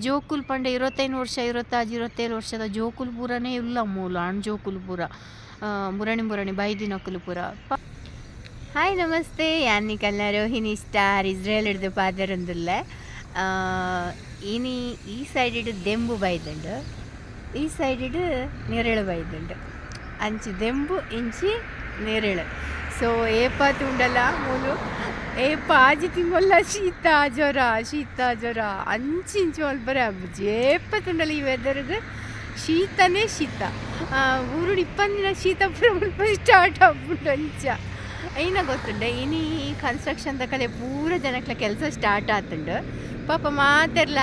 ಜೋಕುಲು ಪಂಡ 25 ವರ್ಷ, 26, 27 ವರ್ಷದ ಜೋಕುಲು ಪೂರನೇ ಇಲ್ಲ ಮೂಲು. ಆಣ್ ಜೋಕುಲು ಪೂರ ಮುರಣಿ ಮುರಣಿ ಬೈದಿನಕುಲು ಪೂರ. ಹಾಯ್, ನಮಸ್ತೆ. ಯಾನ್ ನಿಕಲ್ನ ರೋಹಿಣಿ ಸ್ಟಾರ್, ಇಸ್ರೇಲ್ ಹಿಡ್ದು ಪಾತೆರೊಂದುಲ್ಲೆ. ಇನಿ ಈ ಸೈಡ್ ದೆಂಬು ಬೈದುಂಡು, ಈ ಸೈಡ್ ನೆರಳು ಬೈದುಂಡು. ಅಂಚಿ ದೆಂಬು, ಇಂಚಿ ನೆರಳು. ಸೊ ಏಪ ತೂಂಡಲ ಮೂಲು ಏಪ 6 ತಿಂಗೊಲ್ಲ ಶೀತ ಜ್ವರ, ಶೀತ ಜ್ವರ, ಅಂಚಿ ಇಂಚಿ ಮಲ್ಪರೆ ಆಪುಜಿ. ಏಪ ತೂಂಡಲ ಈ ವೆದರ್ಗ್ ಶೀತನೇ ಶೀತ. ಊರುಡು ಇಪ್ಪಂದಿನ ಶೀತ ಪೂರ ಮುಲ್ಪ ಸ್ಟಾರ್ಟ್ ಆಪುಂಡು ಅಂಚ. ಐನ ಗೊತ್ತುಂಡೆ, ಇನಿ ಕನ್ಸ್ಟ್ರಕ್ಷನ್ ದಕಲೆ ಪೂರ ಜನಕ್ಲ ಕೆಲಸ ಸ್ಟಾರ್ಟ್ ಆತುಂಡು. ಪಾಪ ಮಾತೆರ್ಲ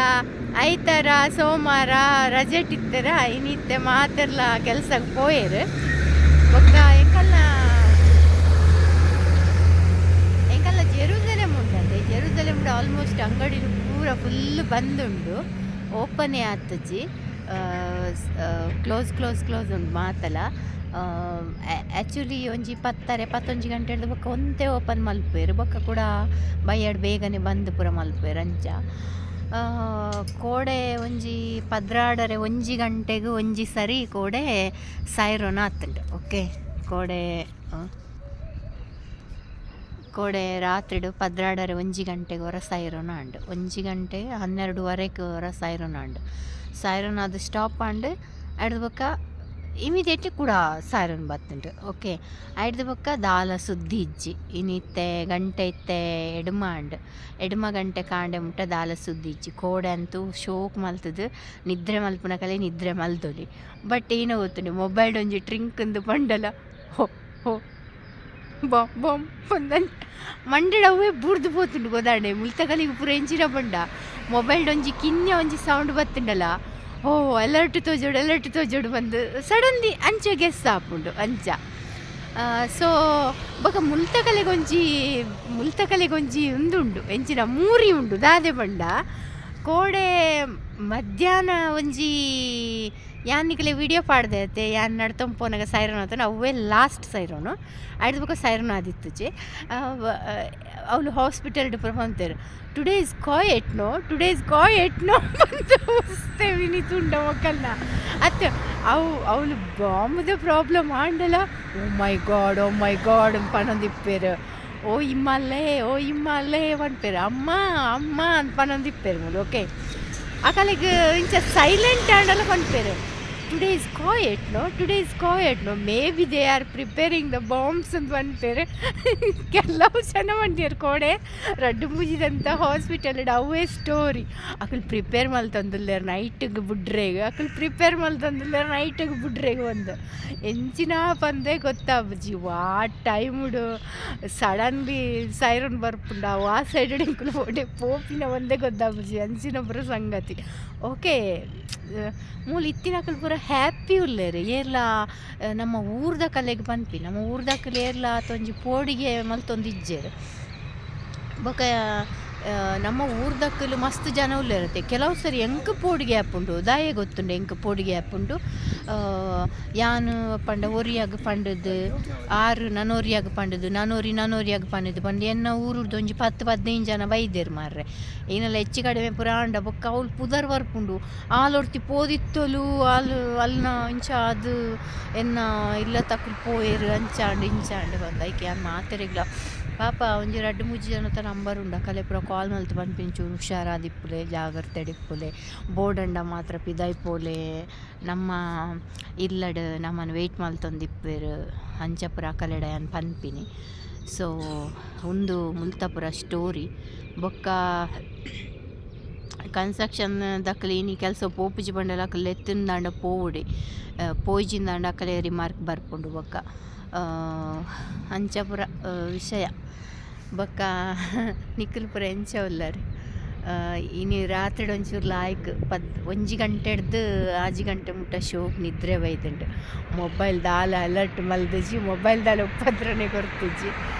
ಐತಾರ ಸೋಮವಾರ ರಜೆಟ್ ಇತ್ತೆರ, ಇನಿ ಇತ್ತೆ ಮಾತೆರ್ಲ ಕೆಲ್ಸಕ್ಕೆ ಪೋಯೆರ್. ಬೊಕ್ಕ ಎಂಕಲ್ನ ಜೆರೂಸಲೇಮ್ ಉಂಡಂತೆ. ಜೆರೂಸಲೇಮ್ ಆಲ್ಮೋಸ್ಟ್ ಅಂಗಡಿಲು ಪೂರ ಫುಲ್ ಬಂದುಂಡು, ಓಪನೇ ಆತುಜಿ. ಕ್ಲೋಸ್ ಕ್ಲೋಸ್ ಕ್ಲೋಸ್ ಉಂಡು ಮಾತಲ. ಆ್ಯಕ್ಚುಲಿ ಒಂಜಿ 10:30, 11 ಗಂಟೆ ಹಿಡ್ದು ಬೊಕ್ಕ ಒಂತೆ ಓಪನ್ ಮಲ್ಪುವೆರ್. ಬೊಕ್ಕ ಕೂಡ ಬಯ್ಯಡ್ ಬೇಗನೆ ಬಂದ್ ಪೂರ ಮಲ್ಪುವೆರ್ ಅಂಚ. ಕೋಡೆ ಒಂಜಿ 12:30, 1 ಗಂಟೆಗೆ ಒಂಜಿ ಸರಿ ಕೋಡೆ ಸೈರನ್ ಆತುಂಡು. ಓಕೆ, ಕೋಡೆ ಕೋಡೆ ರಾತ್ರಿಡ್ 12:30, 1 ಗಂಟೆಗೆ ಒರ ಸೈರನ್ ಆಂಡ್. 1 ಗಂಟೆ, 12:30ಕ್ಕೆ ಒರ ಸೈರನ್ ಆಂಡ್. ಸೈರನ್ ಅದು ಸ್ಟಾಪ್ ಆಂಡ್. ಐಡ್ದ್ ಬೊಕ್ಕ ಇಮಿಡಿಯೇಟ್ಲಿ ಕೂಡ ಸೈರನ್ ಬತ್ತುಂಡು. ಓಕೆ, ಐಡ್ದ್ ಬೊಕ್ಕ ದಾಲ ಸುದ್ದಿ ಇಜ್ಜಿ. ಇನಿ ಇತ್ತೆ ಗಂಟೆ ಇತ್ತೆ ಎಡ್ಮ ಆಂಡ್. 8 ಗಂಟೆ ಕಾಂಡೆ ಮುಟ್ಟ ದಾಲ ಸುದ್ದಿ ಇಜ್ಜಿ. ಕೋಡೆ ಅಂತೂ ಶೋಕ್ ಮಲ್ತುದು ನಿದ್ರೆ ಮಲ್ಪುನಕಲೆ ನಿದ್ರೆ ಮಲ್ದೊಲಿ. ಬಟ್ ಏನ ಗೊತ್ತುಂಡು, ಮೊಬೈಲ್ಡ್ ಒಂಜಿ ಟ್ರಿಂಕ್ ಪಂಡಲ, ಹೋ ಹೋ ಬಾಂಬ್ ಬಾಂಬ್ ಪಂದ್ ಮಂಡೆಡ್ ಅವ್ವೇ ಬೂರ್ದು ಪೋತುಂಡು ಗೋದಾಂಡೆ. ಮುಲ್ತಕಲಿಗ್ ಪೂರ ಎಂಚಿನ ಪಂಡ, ಮೊಬೈಲ್ಡ್ ಒಂಜಿ ಕಿನ್ಯ ಒಂಜಿ ಸೌಂಡ್ ಬತ್ತುಂಡಲ, ಓ ಅಲರ್ಟ್ ತೋಜೋಡು, ಅಲರ್ಟ್ ತೋಜೋಡು ಬಂದು ಸಡನ್ಲಿ ಅಂಚ ಗೆಸ್ ಆಪುಂಡು ಅಂಚ. ಸೊ ಬೊಕ ಮುಲ್ತಕಲೆಗೊಂಜಿ ಉಂದುಂಡು, ಎಂಚಿನ ಮೂರಿ ಉಂಡು. ದಾದೆ ಪಂಡ, ಕೋಡೆ ಮಧ್ಯಾಹ್ನ ಒಂಜಿ ಯಾನ್ ನಿಕಲೆ ವಿಡಿಯೋ ಪಾಡ್ದೆ ಅತ್ತೆ, ಯಾನ್ ನಡ್ತೊಂದು ಪೋನಗ ಸೈರನ್ ಆತುಂಡು. ಅವ್ವೇ ಲಾಸ್ಟ್ ಸೈರನ್. ಐಡ್ದ್ ಬೊಕ ಸೈರನ್ ಆದಿತ್ತುಜಿ. ಅವ್ಲು ಹಾಸ್ಪಿಟಲ್ ಪೂರ ಪಂತೆರ್, "Today is quiet, no? Today is quiet, no?" ಪಂದ್. ಇನಿ ತೂಂಡ ಮೊಕಲ್ನ ಅತ್ತ್, ಅವು ಅವ್ಲು ಬಾಂಬ್ದ ಪ್ರಾಬ್ಲಮ್ ಆಂಡಲ, "Oh my God, oh my God" ಪನೊಂದಿಪ್ಪೆರ್. ಓ ಇಮ್ಮಲ್ಲೇ, ಓ ಇಮ್ಮಲ್ಲೇ ಪನ್ಪೆರ್. ಅಮ್ಮ ಅಮ್ಮ ಅಂತ ಪನೊಂದಿಪ್ಪೆರ್ ಮೂಲು. ಓಕೆ, ಅಕಲೆಗ್ ಇಂಚ ಸೈಲೆಂಟ್ ಆಂಡಲ ಪನ್ಪೆರ್, "Today is quiet, no? Today is quiet, no? Maybe they are preparing the bombs" ಅಂತ ಪನ್ಪೆರ್. ಕೆಲವು ಜನ ಪಂಡೆರ್, ಕೋಡೆ ರಡ್ಡ್ ಮೂಜಿದಂತ ಹಾಸ್ಪಿಟಲ್ ಅವೇ ಸ್ಟೋರಿ. ಅಕುಲು ಪ್ರಿಪೇರ್ ಮಲ್ತೊಂದುಲ್ಲೆರ್ ನೈಟ್ಗ್ ಬುಡ್ರೆಗ್, ಅಕುಲು ಪ್ರಿಪೇರ್ ಮಲ್ತೊಂದುಲ್ಲೆರ್ ನೈಟ್ಗ್ ಬುಡ್ರೆಗ್ ಪಂದ್. ಎಂಚಿನ ಪಂದೇ ಗೊತ್ತಾಪುಜಿ. ವಾ ಟೈಮುಡು ಸಡನ್ಲಿ ಸೈರನ್ ಬರ್ಪುಂಡ, ವಾ ಸೈಡ್ ಎಂಕುಲು ಓಡೆ ಪೋಪಿನ ಒಂದೇ ಗೊತ್ತಾಪುಜಿ, ಅಂಚಿನ ಪೂರ ಸಂಗತಿ. ಓಕೆ, ಮೂಲು ಇತ್ತಿನಕುಲು ಪೂರ ಹ್ಯಾಪಿ ಉಲ್ಲೆರ್. ಏರ್ಲಾ ನಮ್ಮ ಊರ್ದಕಲೆಗ್ ಪನ್ಪಿ, ನಮ್ಮ ಊರ್ದಕುಲು ಏರ್ಲಾ ಆತ್ ಒಂಜಿ ಪೋಡಿಗೆ ಮಲ್ತೊಂದಿಜ್ಜೆರ್. ಬೊಕ ನಮ್ಮ ಊರ್ದಕುಲು ಮಸ್ತ್ ಜನ ಉಲ್ಲೆರತೆ. ಕೆಲವು ಸರಿ ಎಂಕ್ ಪೋಡಿಗೆ ಆಪುಂಡು. ದಾಯೆ ಗೊತ್ತುಂಡು, ಎಂಕ್ ಪೋಡಿಗೆ ಆಪುಂಡು. ಯಾನ್ ಪಂಡ ಒರಿಯಗ್ ಪಂಡುದು, ಆರು ನನೊರಿಯಗ್ ಪಂಡುದು, ನನೊರಿ ನನೊರಿಯಗ್ ಪಂಡುದು ಪಂದ್ ಎನ್ನ ಊರುಡ್ದು ಒಂಜಿ 10, 15 ಜನ ಬೈದೆರ್ ಮಾರ್ರೆ. ಏನಲ್ಲ ಹೆಚ್ಚು ಕಡಿಮೆ ಪೂರ ಆಂಡ ಬೊಕ್ಕ ಅವ್ಲು ಪುದರ್ ಬರ್ಪುಂಡು. ಆಲೊರ್ತಿ ಪೋದಿತ್ತೊಲು, ಆಲ್ ಅಲ್ನ ಇಂಚ ಆದ್ ಎನ್ನ ಇಲ್ಲ ತಕುಲು ಪೋಯೆರ್, ಅಂಚಾಂಡ್ ಇಂಚಾಂಡ್ ಪಂದ್. ಐಕ್ ಯಾನ್ ಮಾತೆರೆಗ್ಲ, ಪಾಪ ಒಂಜಿ ರಡ್ಡ್ ಮೂಜಿ ಜನತ ನಂಬರ್ ಉಂಡು, ಅಕಲೆ ಪೂರ ಕಾಲ್ ಮಲ್ತ್ ಪನ್ಪಿನಿ, ಚೂರು ಹುಷಾರಾದಿಪ್ಪುಲೆ, ಜಾಗ್ರತೆಡ್ ಇಪ್ಪುಲೆ, ಬೋಡಂಡ ಮಾತ್ರ ಪಿದಾಯಿ ಪೋಲೆ, ನಮ್ಮ ಇಲ್ಲಡ್ ನಮನ್ ವೇಟ್ ಮಲ್ತೊಂದಿಪ್ಪೆರ್, ಅಂಚ ಪೂರ ಅಕಲೆಡ ಯಾನ್ ಪನ್ಪಿನಿ. ಸೊ ಉಂದು ಮುಲ್ತ ಪೂರ ಸ್ಟೋರಿ. ಬೊಕ್ಕ ಕನ್ಸ್ಟ್ರಕ್ಷನ್ ದಕುಲು ಇನಿ ಕೆಲಸ ಪೋಪುಜಿ ಪಂಡಲ ಅಕುಲು ಲೆತ್ತುಂದಾಂಡ ಪೋವೊಡೆ, ಪೋಯಿಜಿಂದಾಂಡ ಅಕಲೆ ರಿಮಾರ್ಕ್ ಬರ್ಪುಂಡು. ಬೊಕ್ಕ ಅಂಚ ಪೂರ ವಿಷಯ. ಬೊಕ್ಕ ನಿಕುಲು ಪೂರ ಎಂಚ ಉಲ್ಲರ್? ಇನಿ ರಾತ್ರಿಡ್ ಒಂಚೂರು ಲಾಯ್ಕ್ 1 ಗಂಟೆಡ್ದು 6 ಗಂಟೆ ಮುಟ್ಟ ಶೋಕ್ ನಿದ್ರೆ ಬೈದುಂಡು. ಮೊಬೈಲ್ ದಾಲ ಅಲರ್ಟ್ ಮಲ್ದುಜಿ, ಮೊಬೈಲ್ ದಾಲ ಉಪದ್ರನೆ ಕೊರ್ತುಜಿ.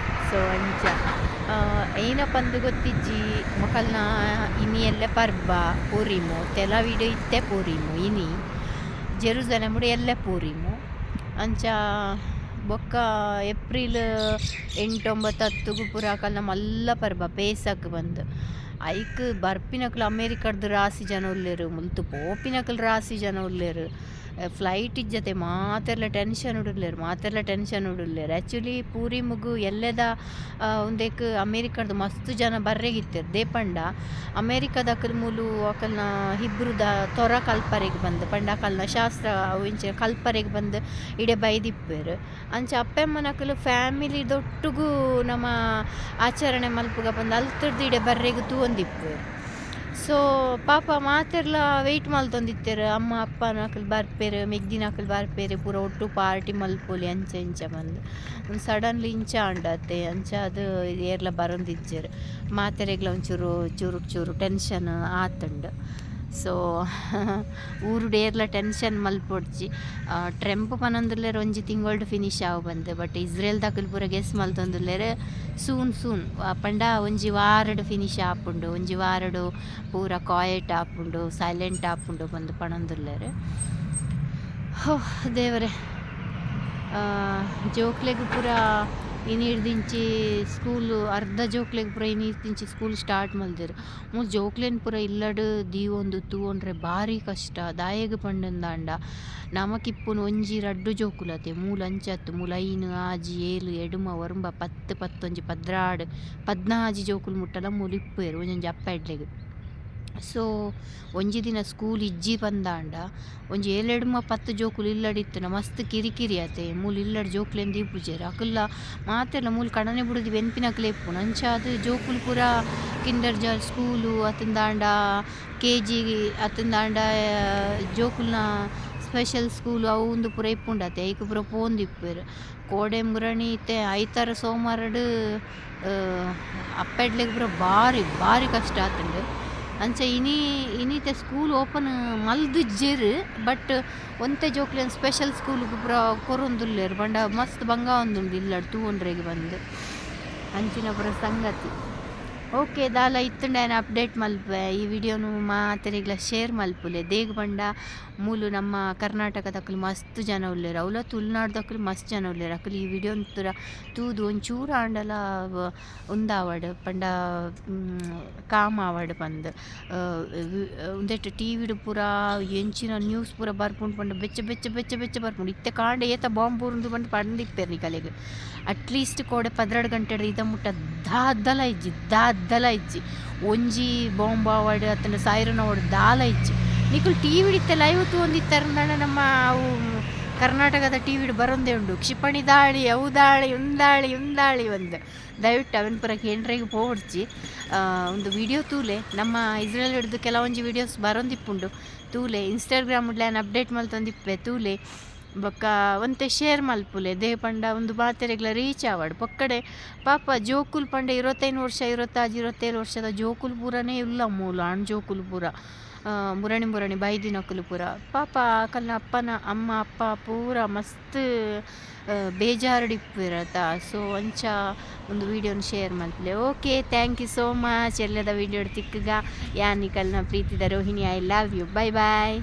ಸೊ ಅಂಚ. ಏನ ಪಂದ್ ಗೊತ್ತಿಜ್ಜಿ, ಮೊಕಲ್ನ ಇನಿ ಎಲ್ಲೆ ಪರ್ಬ ಪೂರಿಮು. ತೆಲವಿಡ್ ಇತ್ತೆ ಪೂರಿಮು, ಇನಿ ಜೆರುಸಲೆಮುಡು ಎಲ್ಲೆ ಪೂರಿಮು ಅಂಚ. ಬೊಕ್ಕ ಏಪ್ರಿಲ್ 8, 9, 10ಗ್ ಪೂರ ಅಕಲ್ನ ಮಲ್ಲ ಪರ್ಬ ಪೇಸಕ್ ಬಂದು. ಐಕ್ ಬರ್ಪಿನಕುಲು ಅಮೇರಿಕಡ್ದ್ ರಾಸಿ ಜನ ಉಲ್ಲೆರ್, ಮುಲ್ತು ಪೋಪಿನಕುಲು ರಾಸಿ ಜನ ಉಲ್ಲೆರ್. ಫ್ಲೈಟ್ ಇಜ್ಜತೆ, ಮಾತೆರ್ಲ ಟೆನ್ಷನ್ ಉಲ್ಲೆರ್, ಮಾತೆರ್ಲ ಟೆನ್ಷನ್ ಉಲ್ಲೆರ್. ಆಕ್ಚುಲಿ ಪೂರಿ ಮುಗು ಎಲ್ಲೆದ ಉಂದೆಕ್ ಅಮೇರಿಕಡ್ದ್ ಮಸ್ತ್ ಜನ ಬರ್ರೆಗಿತ್ತೆರ್. ದೇಪಂಡ ಅಮೇರಿಕದಕುಲು ಮೂಲು ಅಕಲ್ನ ಹಿಬ್ರುದ ತೊರ ಕಲ್ಪರೆಗ್ ಬಂದ್ ಪಂಡ ಅಕಲ್ನ ಶಾಸ್ತ್ರ ಅವು ಇಂಚ ಕಲ್ಪರೆಗ್ ಬಂದ್ ಇಡೆ ಬೈದಿಪ್ಪೆರ್. ಅಂಚ ಅಪ್ಪೆಮ್ಮನಕುಲು ಫ್ಯಾಮಿಲಿದೊಟ್ಟುಗು ನಮ ಆಚರಣೆ ಮಲ್ಪುಗ ಪಂದ್ ಅಲ್ತುರ್ದು ಇಡೆ ಬರ್ರೆಗ್ ತೂವೊಂದಿಪ್ಪುವೆರ್. ಸೊ ಪಾಪ ಮಾತೆರ್ಲ ವೆಯ್ಟ್ ಮಲ್ತೊಂದಿತ್ತೆರ್, ಅಮ್ಮ ಅಪ್ಪನಕುಲು ಬರ್ಪೆರ್, ಮೆಗ್ದಿನಕುಲು ಬರ್ಪೆರ್, ಪೂರ ಒಟ್ಟು ಪಾರ್ಟಿ ಮಲ್ಪೊಲಿ ಅಂಚ ಇಂಚ ಪಂದ್. ಸಡನ್ಲಿ ಇಂಚ ಆಂಡತೆ, ಅಂಚಾದ್ ಏರ್ಲ ಬರೊಂದಿಜ್ಜೆರ್. ಮಾತೆರೆಗ್ಲ ಒಂಚೂರು ಚೂರು ಚೂರು ಟೆನ್ಷನ್ ಆತುಂಡು. ಸೊ ಊರುಡು ಏರ್ಲ ಟೆನ್ಷನ್ ಮಲ್ಪೊಡ್ಚಿ. ಟ್ರಂಪ್ ಪನೊಂದುಲ್ಲೆರ್ ಒಂಜಿ ತಿಂಗೊಳ್ಡು ಫಿನಿಶ್ ಆವು ಬಂದು, ಬಟ್ ಇಸ್ರೇಲ್ ದಕುಲು ಪೂರ ಗೆಸ್ ಮಲ್ತೊಂದುಲ್ಲೆರ್ ಸೂನ್ ಸೂನ್ ಪಂಡ ಒಂಜಿ ವಾರಡ್ ಫಿನಿಶ್ ಆಪುಂಡು, ಒಂಜಿ ವಾರಡ್ ಪೂರ ಕ್ವಾಯೆಟ್ ಆಪುಂಡು, ಸೈಲೆಂಟ್ ಆಪುಂಡು ಪಂದ್ ಪನೊಂದುಲ್ಲೆರ್. ಹೋ ದೇವರೇ, ಜೋಕ್ಲೆಗ್ ಪೂರ ಇನಿರ್ದಿಂಚಿ ಸ್ಕೂಲು, ಅರ್ಧ ಜೋಕ್ಲೆಗ್ ಪೂರ ಇನಿರ್ದಿಂಚಿ ಸ್ಕೂಲ್ ಸ್ಟಾರ್ಟ್ ಮಲ್ದೆರ್. ಮೂಲು ಜೋಕ್ಲೆನ್ ಪೂರ ಇಲ್ಲಡ್ ದೀವೊಂದು ತೂವೊಂಡ್ರೆ ಬಾರಿ ಕಷ್ಟ. ದಾಯೆಗ್ ಪಂಡಂದಾಂಡ ನಮಕಿಪ್ಪುನು ಒಂಜಿ ರಡ್ಡ್ ಜೋಕುಲತೆ, ಮೂಲು ಅಂಚತ್ ಮೂಲು 5 6 7 8 9 10 11 12 14 ಜೋಕುಲು ಮುಟ್ಟಲ ಮೂಲು ಇಪ್ಪುವೆರ್ ಒಂಜೊಂಜಿ ಅಪ್ಪ ಎಡ್ಲೆಗ್. ಸೊ ಒಂಜಿ ದಿನ ಸ್ಕೂಲ್ ಇಜ್ಜಿ ಪಂದಾಂಡ ಒಂಜಿ 7 8 10 ಜೋಕುಲು ಇಲ್ಲಡಿತ್ತುಂಡ ಮಸ್ತ್ ಕಿರಿಕಿರಿ ಆತೆ. ಮೂಲು ಇಲ್ಲಡ್ ಜೋಕುಲೆನ್ ದೀಪುಜೆರ್, ಅಕುಲ್ಲ ಮಾತೆರ್ಲ ಮೂಲು ಕಣನೆ ಬುಡುದು ಬೆನ್ಪಿನಕುಲೇ ಇಪ್ಪುನು. ಅಂಚಾದ್ ಜೋಕುಲು ಪೂರ ಕಿಂಡರ್ ಜಾಯ್ ಸ್ಕೂಲು ಅತ್ತಂದಾಂಡ ಕೆ ಜಿ ಅತ್ತಂದಾಂಡ ಜೋಕುಲ್ನ ಸ್ಪೆಷಲ್ ಸ್ಕೂಲು ಅವು ಉಂದು ಪೂರ ಇಪ್ಪುಂಡತೆ, ಐಕ್ ಪೂರ ಪೋಂದಿಪ್ಪುವೆರ್. ಕೋಡೆ ಮುರಣಿ ಇತ್ತೆ ಐತಾರ ಸೋಮಾರಡ್ ಅಪ್ಪೆಡ್ಲೆಗ್ ಪೂರ ಬಾರಿ ಬಾರಿ ಕಷ್ಟ ಆತುಂಡು. ಅಂಚ ಇನಿ ಇನಿತ ಸ್ಕೂಲ್ ಓಪನ್ ಮಲ್ದಿಜ್ಜೆರ್, ಬಟ್ ಒಂತೆ ಜೋಕ್ಲೆನ್ ಸ್ಪೆಷಲ್ ಸ್ಕೂಲ್ಗ್ ಪೂರ ಕೊರೊಂದುಲ್ಲೆರ್ ಪಂಡ ಮಸ್ತ್ ಬಂಗ ಆವೊಂದುಂಡು ಇಲ್ಲಡ್ ತೂವೊನ್ರೆಗ್ ಬಂದ್. ಅಂಚಿನ ಪೂರ ಸಂಗತಿ. ಓಕೆ, ದಾಲ ಇತ್ತುಂಡ ಯಾನ್ ಅಪ್ಡೇಟ್ ಮಲ್ಪೆ. ಈ ವಿಡಿಯೋನು ಮಾತೆರೆಗ್ಲ ಶೇರ್ ಮಲ್ಪುಲೆ. ದೇಗ್ ಪಂಡ ಮೂಲು ನಮ್ಮ ಕರ್ನಾಟಕದಕುಲು ಮಸ್ತ್ ಜನ ಉಲ್ಲೆರ್, ಅವ್ಲ ತುಳುನಾಡ್ದಕುಲು ಮಸ್ತ್ ಜನ ಉಲ್ಲೆರ್. ಅಕುಲು ಈ ವಿಡಿಯೋನ್ ಪೂರ ತೂದು ಒಂಚೂರು ಆಂಡಲ ಉಂದಾವಡ್ ಪಂಡ ಕಾಮ್ ಆವಡ್ ಪಂದ್. ಉಂದೆಟ್ ಟಿ ವಿಡ್ ಪೂರ ಎಂಚಿನ ನ್ಯೂಸ್ ಪೂರ ಬರ್ಪುಂಡು ಪಂಡ ಬೆಚ್ಚ ಬೆಚ್ಚ ಬೆಚ್ಚ ಬೆಚ್ಚ ಬರ್ಪುಂಡು. ಇತ್ತೆ ಕಾಂಡೆ ಏತ ಬಾಂಬ್ ಬೂರುಂಡು ಪಂದ್ ಪಂದಿಪ್ಪೆರ್ ನಿಕಲೆಗ್. ಅಟ್ಲೀಸ್ಟ್ ಕೋಡೆ 12 ಗಂಟೆಡ್ ಇದ ಮುಟ್ಟ ದಾದಲ ಇಜ್ಜಿ, ದಾದಲ ಇಜ್ಜಿ. ಒಂಜಿ ಬಾಂಬ್ ಆವಡ್ ಅತ್ತಂಡ ಸೈರನ್ ಆವಡ್ ದಾಲ ಇಜ್ಜಿ. ನಿಕುಲು ಟಿ ವಿಡ್ ಇತ್ತೆ ಲೈವ್ ತೂವೊಂದಿತ್ತರ್ಂದಾಂಡ ನಮ್ಮ ಅವು ಕರ್ನಾಟಕದ ಟಿ ವಿಡ್ ಬರೊಂದೇ ಉಂಡು ಕ್ಷಿಪಣಿ ದಾಳಿ ಅವು ದಾಳಿ ಉಂದಾಳಿ ಉಂದಾಳಿ ಒಂದು. ದಯವಿಟ್ಟು ಅವೆನ್ ಪೂರ ಕೇಂದ್ರೆಗ್ ಪೋವೊಡ್ಚಿ. ಒಂದು ವಿಡಿಯೋ ತೂಲೆ, ನಮ್ಮ ಇಸ್ರೇಲ್ ಹಿಡ್ದು ಕೆಲವೊಂಜಿ ವಿಡಿಯೋಸ್ ಬರೊಂದಿಪ್ಪುಂಡು ತೂಲೆ. ಇನ್ಸ್ಟಾಗ್ರಾಮ್ ಯಾನ್ ಅಪ್ಡೇಟ್ ಮಲ್ತೊಂದಿಪ್ಪೆ ತೂಲೆ. ಬೊಕ್ಕ ಒಂತೆ ಶೇರ್ ಮಲ್ಪುಲೆ. They ಪಂಡ ಒಂದು ಮಾತೆರೆಗ್ಲ ರೀಚ್ ಆವಡ್. ಪೊಕ್ಕಡೆ ಪಾಪ ಜೋಕುಲು ಪಂಡ 25 ವರ್ಷ 26 27 ವರ್ಷದ ಜೋಕುಲು ಪೂರನೇ ಇಲ್ಲ ಮೂಲು, ಆಣ್ ಜೋಕುಲು ಪೂರ ಮುರಣಿ ಮುರಣಿ ಬೈದಿನಕುಲು ಪೂರ. ಪಾಪ ಅಕಲ್ನ ಅಪ್ಪನ ಅಮ್ಮ ಅಪ್ಪ ಪೂರ ಮಸ್ತ್ ಬೇಜಾರುಡಿಪ್ಪುವೆರ್. ಸೊ ಅಂಚ ಒಂದು ವಿಡಿಯೋನ ಶೇರ್ ಮಲ್ಪುಲೆ. Okay, thank you so much. ಎಲ್ಲದ ವಿಡಿಯೋ ತಿಕ್ಕುಗ. ಯಾನ್ ನಿಕಲ್ನ ಪ್ರೀತಿದ Rohini. I love you. Bye bye.